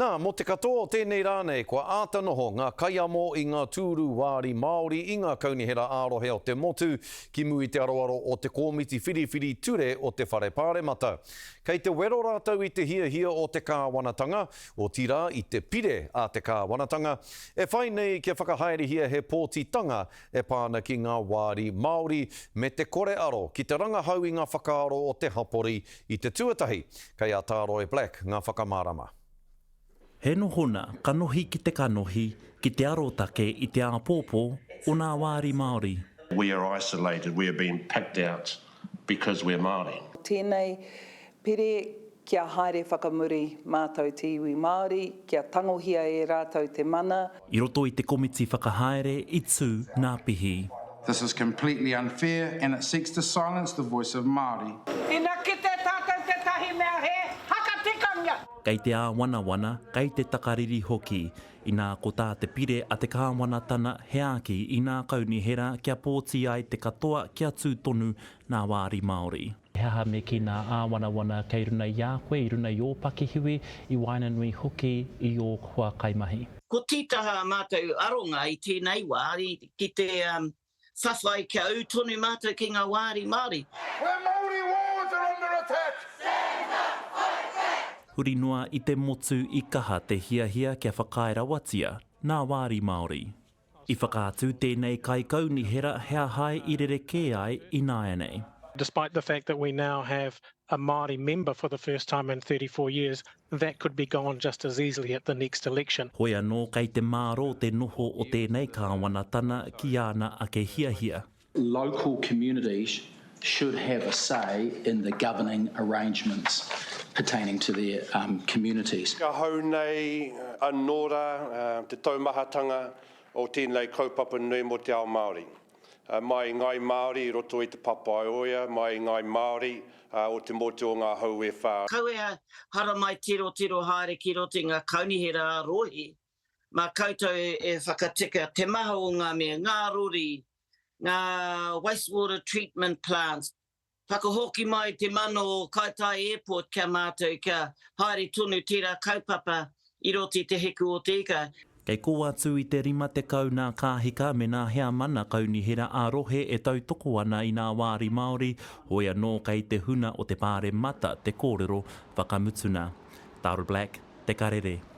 Nā, mō te katoa o tēnei rā nei, kua āta noho ngā kaiamo i ngā tūru wāri Māori i ngā kaunihera ā-rohe o te motu ki mua i te aroaro o te Kōmiti Whiriwhiri Ture o te Whare Pāremata. Kei te wero rātou i te hiahia o te kāwanatanga, otirā i te pire a te kāwanatanga, e whai nei kia whakahaerehia he pōtitanga e pā ana ki ngā wāri Māori me te kore aro ki te rangahau i ngā whakaaro o te hapori i te tuatahi. Kei a Tāroi Black ngā whakamārama. He nohona kanohi ki te kanohi ki te arotake i te āpōpō o nā wāri Māori. We are isolated, we are being picked out because we're Māori. Tēnei pere kia haere whakamuri mātou te iwi Māori, kia tangohia e rātou te mana. I roto i te komiti whakahaere i tū nā Pihi. This is completely unfair and it seeks to silence the voice of Māori. Ina kite tātou tētahi mea hē, hakatikangia! Kei te āwanawana, kei te takariri hoki, inā ko tā te pire a te kāwanatana he āki i nā kaunihera kia pōti ai te katoa kia tū tonu nā wāri Māori. He aha me kī nā āwanawana kei runa i a koe, i runa i ō pakihiwi, i waenganui hoki i ō hoa kaimahi? Ko tītaha a mātou aronga i tēnei wā ki te whawhai kia ū tonu mātou ki ngā wāri Māori. Where Māori wards are under attack! Stand up, fight back! Huri noa i te motu i kaha te hiahia kia whakaae rawatia nā wāri Māori. I whakaatu tēnei kaikaunihera he ahai i rerekē ai ināianei. Despite the fact that we now have a Māori member for the first time in 34 years, that could be gone just as easily at the next election. Hoi anō kei te mārō te noho o tēnei kāwanatana ki āna ake hiahia. Local communities should have a say in the governing arrangements pertaining to their communities. Ahau nei anō rā te taumahatanga o tēnei kaupapa nui mō te ao Māori. Mai i Ngāi Māori i roto i Te Papaioea, mai i Ngāi Māori o te motu o ngā hau e whā. Kaua e haramai tirotiro haere ki roto i ngā kaunihera ā-rohe, mā koutou e whakatika te maha o ngā mea, ngā rori, ngā wastewater treatment plants, whakahoki mai te mana o Kaitai Airport ki a mātou kia haere tonu tērā kaupapa i roto i Te Hiku o Te Ika. Kei kō atu i te 50 nā kāhika me nā heamana kaunihera ā-rohe e tautoko ana i nā wāri Māori, hoi anō kei te huna o te pāremata te kōrero whakamutuna. Taro Black, Te Karere.